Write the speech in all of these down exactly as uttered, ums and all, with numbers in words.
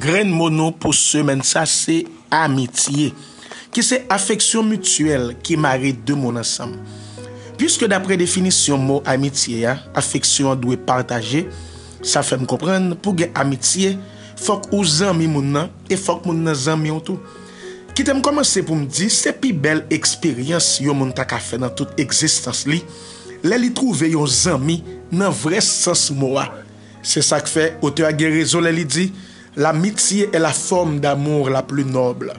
Grenn mo nou pou semèn sa se amitye, ki se afeksyon mityèl ki mare de moun ansanm. Piske dapre definisyon mo amitye a, afeksyon an dwe pataje, sa fè m konprann pou gen amitye, fòk ou zanmi moun nan e fòk moun nan zanmi w tou. Kite m kòmanse pou m di, se pi bèl eksperyans yon moun ta ka fè nan tout egzistans li, lè li twouve yon zanmi nan vrè sans mo a. Se sa k fè otè a gen rezon lè li di, l'amitié est la forme d'amour la plus noble.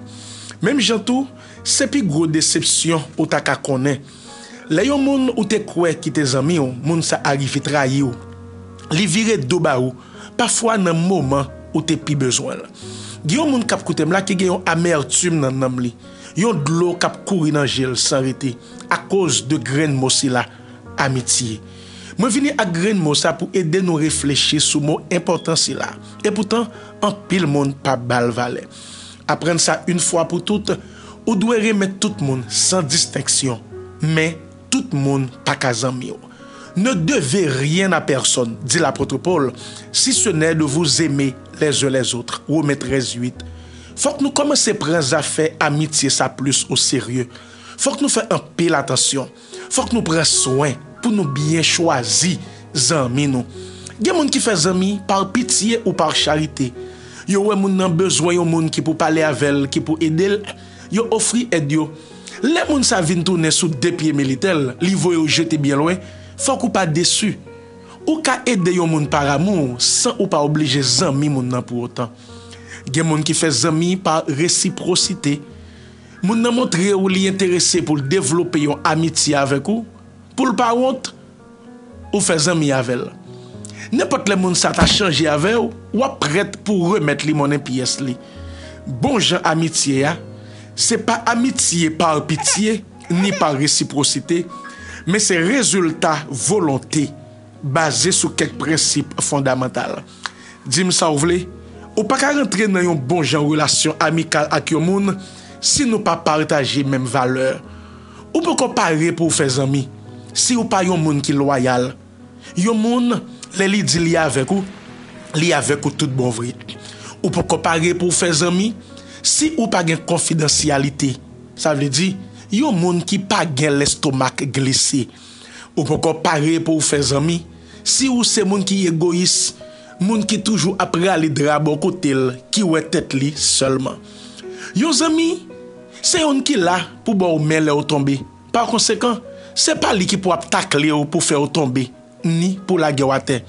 Menm jan tou, se pi gwo desepsyon ou ta ka konnen. Lè yon moun ou te kwè ki te zanmi w, moun sa a rive trayi w, li vire do ba ou, pafwa nan moman ou te pi bezwen l. Gen yon moun k ap koute m la ki gen yon amètim nan nanm li, yon dlo k ap kouri nan je l san rete, akoz de grenn mo sila, amitye. Mwen vini ak grenn mo sa pou ede nou reflechi sou mo enpòtan sila. Epoutan, anpil moun pa ba l valè. Aprann sa yon fwa pou tout, ou dwe renmen tout moun san distenksyon, men tout moun pa ka zanmi w. Ne devez rien à personne, di lapot Pòl, si ce n'est de vous aimer les uns les autres, Women trèz uit. Fòk nou kòmanse pran zafè amitye sa plis o serye. Fòk nou fè anpil atansyon. Fòk nou pran swen pou nou byen chwazi zanmi nou. Gen moun ki fè zanmi pa pitye ou pa charite. Yo wè moun nan bezwen yon moun ki pou pale avè l, ki pou ede l, yo ofri èd yo. Lè moun sa vin tounen sou de pye militè l, li voye w jete byen lwen, fòk ou pa desi. Ou ka ede yon moun pa amou san ou pa oblije zanmi moun nan pou otan. Gen moun ki fè zanmi pa resipwosite. Moun nan montre w li enterese pou l devlope yon amitye avèk ou, pou l pa wont, ou fè zanmi avè l. Nenpòt lè moun sa ta chanje avè w, w ap prèt pou w remèt li monnen pyès li. Bon jan amitye a, se pa amitye pa pitye, ni pa resipwosite, men se rezilta volonte baze sou kèk prensip fondamantal. Di m sa w vle, ou pa ka rantre nan yon bon jan relasyon amikal ak yon moun si nou pa pataje menm valè. Ou poko pare pou w fè zanmi si w pa yon moun ki lwayal. Yon moun, lè li di li avèk ou, li avèk ou tout bon vre. Ou poko pare pou w fè zanmi si ou pa gen konfidansyalite. Sa vle di, yon moun ki pa gen lestomak glise. Ou poko pare pou w fè zanmi si ou se moun ki egoyis, moun ki toujou ap rale dra bò kote l, ki wè tèt li sèlman. Yon zanmi, se youn ki la pou ba w men lè w tonbe. Pa konsekan, se pa li ki pou ap takle w pou fè w tonbe, ni pou lage w atè.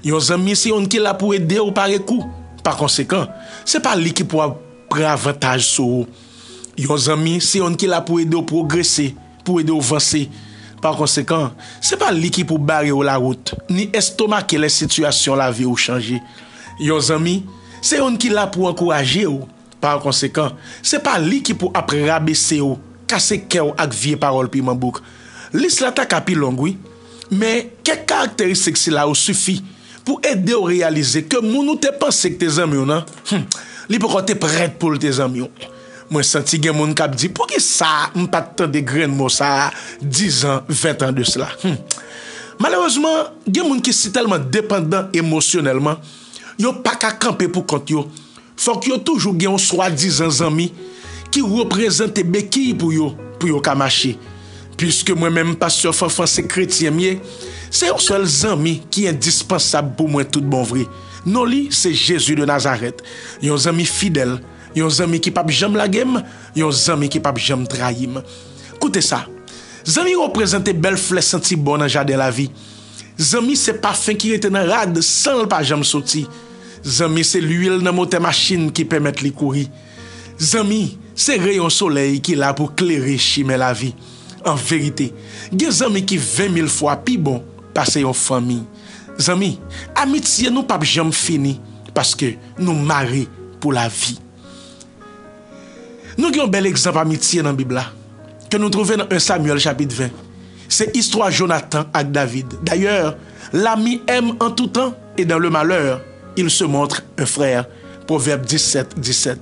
Yon zanmi, se youn ki la pou ede w pare kou. Pa konsekan, se pa li ki pou ap pran avantaj sou ou. Yon zanmi, se youn ki la pou ede w pwogrese, pou ede w vanse. Pa konsekan, se pa li ki pou bare w lawout, ni estomake lè sitiyasyon lavi w chanje. Yon zanmi, se youn ki la pou ankouraje w. Pa konsekan, se pa li ki pou ap rabese w, kase kè w ak vye pawòl piman bouk. Lis la ta ka pi long, wi. Men, kèk karakteristik sila yo sifi pou ede w reyalize ke moun ou te panse ki te zanmi w nan, hmm, li poko te prèt pou l te zanmi w. Mwen santi gen moun k ap di, "Poukisa m pa t tande grenn mo sa a dizan, ventan de sila?" Hmm. Malerezman, gen moun ki sitèlman depandan emosyonèlman, yo pa ka kanpe pou kont yo. Fòk yo toujou gen yon swadizan zanmi ki reprezante bekiy pou yo, pou yo ka mache. Piske mwen menm, Pastè Fanfan, se kretyen m ye, se yon sèl zanmi ki endispansab pou mwen tout bon vre. Non li, se Jezi de Nazarèt. Yon zanmi fidèl, yon zanmi ki p ap janm lage m, yon zanmi ki p ap janm trayi m. Koute sa, zanmi reprezante bèl flè santi bon nan jaden lavi. Zanmi se pafen ki rete nan rad san l pa janm soti. Zanmi se lwil nan motè machin ki pèmèt li kouri. Zanmi se reyon solèy ki la pou klere chimen lavi. An verite, gen zanmi ki ven mil fwa pi bon pase yon fanmi. Zanmi, amitye nou p ap janm fini paske nou mare pou lavi. Nou gen yon bèl egzanp amitye nan Bib la, ke nou twouve nan en Samyèl chapit ven. Se istwa Jonatan ak David. Dayè, l'ami aime en tout temps, et dans le malheur, il se montre un frère. Pwovèb disèt disèt.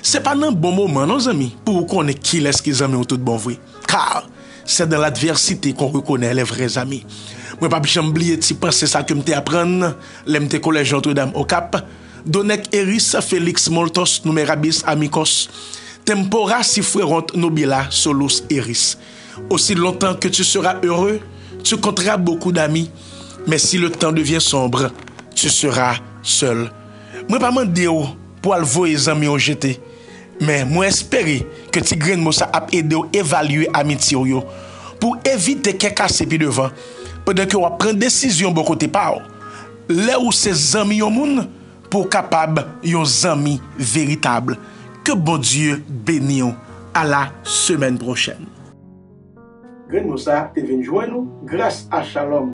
Se pa nan bon moman non, zanmi, pou ou konnen kilès ki zanmi w tout bon vre. Car c'est dans l'adversité qu'on reconnaît les vrais amis. Mwen p ap janm bliye ti panse sa ke m te aprann lè m te kolèj Notre-Dame Okap. Donec eris felix multos numerabis amicos, tempora si fuerunt nobila solus eris. Aussi longtemps que tu seras heureux, tu compteras beaucoup d'amis, mais si le temps devient sombre, tu seras seul. Mwen pa mande w pou al voye zanmi w jete, men mwen espere ke ti grenn mo sa ap ede w evalye amitye w yo, pou w evite kè kase pi devan, pandan ke w ap pran desizyon bò kote pa w. Lè ou se zanmi yon moun, pou w kapab yon zanmi veritab. Ke Bondye beni w. A la semèn pwochèn. Grenn mo sa te vin jwenn ou gras a Shalom.